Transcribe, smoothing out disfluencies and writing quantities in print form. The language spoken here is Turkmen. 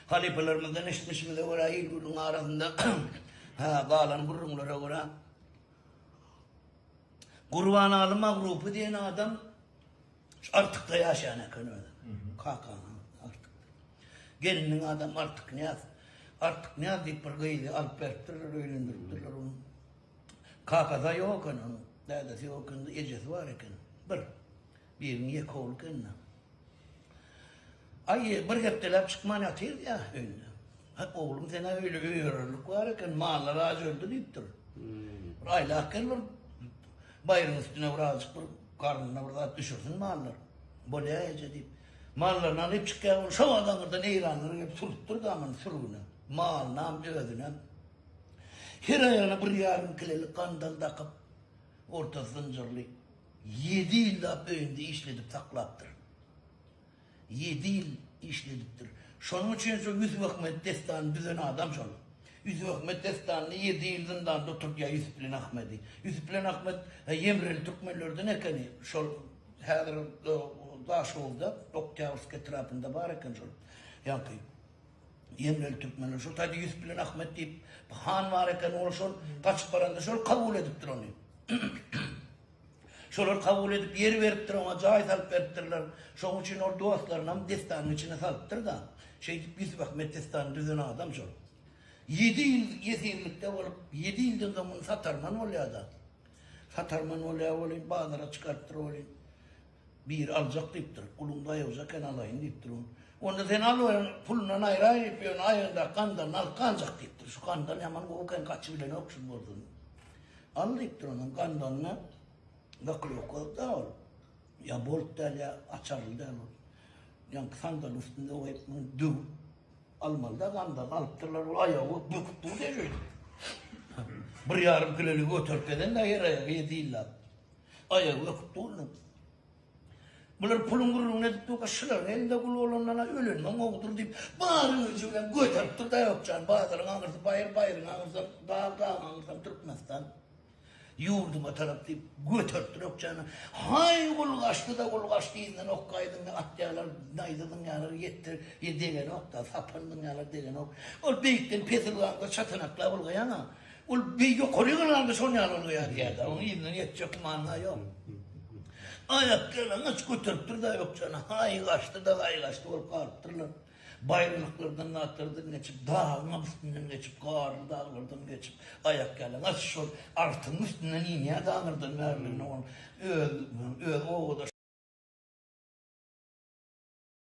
Halypalarymyzdan eşitmişimize görä, il-günüň arasynda galan gürrüňlere görä, Gurbanaly Magrupy diýen adam şu Artykda ýaşaýan eken özi. Kakanyň Artykda. Gelniniň adam Artyknyýaz. Artyknyýaz diýip bir gyzy alyp beripdirler, öýlendiripdirler ony. Kakasy ýok eken onuň. Dädesi ýok eken, ejesi bar eken. Bir. Biriniň ýeke ogly eken-de. Aý, bir hepdeläp çykman ýatyr diýýär öýünde. Haý, oglum sen-ä öýle öýererlik bar eken, mallar aç öldi diýipdir. Bir aýlap gel bir baýryň üstüne bir azajyk bir garnyna bir zat düşürsin mallar. Bolýa eje diýip. Mallaryny alyp çykýar, ol şo wagt aňyrdan eýranlar gelip sürüpdir-de muny sürgüne. Malynam, özünem. Her aýagyna bir ýarym kilelik gandal dakyp, ortasy zynjyrly. Ýedi ýyllap öýünde işledip saklapdyr. Ýedi ýyl işledipdir. Şonuň üçin şu Ýusup Ahmet dessanyny düzen adam şol. Ýusup Ahmet dessanyny ýedi ýyl zyndanda oturdýar Ýusup bilen Ahmedi. Ýusup bilen Ahmet ýemreli türkmenlerden ekeni. Şol häzir Daşoguzda, Oktýabrsk etrapynda bar eken şol. Ýaňky ýemreli türkmenler. Şol taýda Ýusup bilen Ahmet diýip han bar eken, ol şol gaçyp baranda şol kabul edipdir ony. Şolar kabul edip ýer beripdir oňa jaý salyp beripdirler. Şoň üçin ol dostlarynam dessanyň içine salypdyr-da. Şeýdip Ýusup Ahmet dessanyny düzen adam şol. Ýedi ýyl ýesirlikde bolup, ýedi ýyldan soň muny satarman bolýar-da. Satarman bolýar welin bazara çykarypdyr welin. Biri aljak diýipdir. Guluň daýawja eken alaýyn diýipdir ony. Onda sen al ony pulundan aýraý diýip ýöne aýagyndaky gandalyny alyp galjak diýipdir. Şu gandal ýaman gowy eken gaçybilenok şul bolsun. Al diýipdir onuň gandalyny zaklýopka da ol. Ýa bolt däl ýa açarly däl ol. Ýaňky sandalyň üstünde goýup muny döwüp almaly da gandalyny alypdyrlar ol aýagy böküp dur diýip. Bir ýarym kiloligi göterip gezen da her aýagy ýedi ýyllap. Aýagy öküp dur. Bular puluň gürrüňini edip durka, şularyň elinde gul bolandan-a ölenmeň gowudyr diýip, bary güýji bilen göteripdir Daýawjan. Bazaryň aňyrsy baýyr, baýryň aňyrsam dag, dagyň aňyrsam Türkmenistan. Ýurduma tarap diýip, göteripdir ökjäni. Haý, gul gaçdy-da, gul gaçdy, yzyndan okgaý zyňýar, atýarlar, naýza zyňýarlar, ýetdir, ýe degenok-da, sapan zyňýarlar, degenok. Ol beýikden pes ylganda çatanaklap ylgaýan-a. Ol beý ýokary ylganda şon ýaly ylgaýar diýýär-de, onuň yzyndan ýetjek gümany ýok. Aýak ýalaňaç göteripdir-de ökjäni, haý gaçdy-da, haý gaçdy bolup galypdyrlar. Baýyrlyklardan zatlardan geçip, dagyňam üstünden geçip, garly daglardan geçip, aýak ýalaňaç şol artygyň üstünden inýär-de aňyrdan bäriligine ol öz öz obadaş.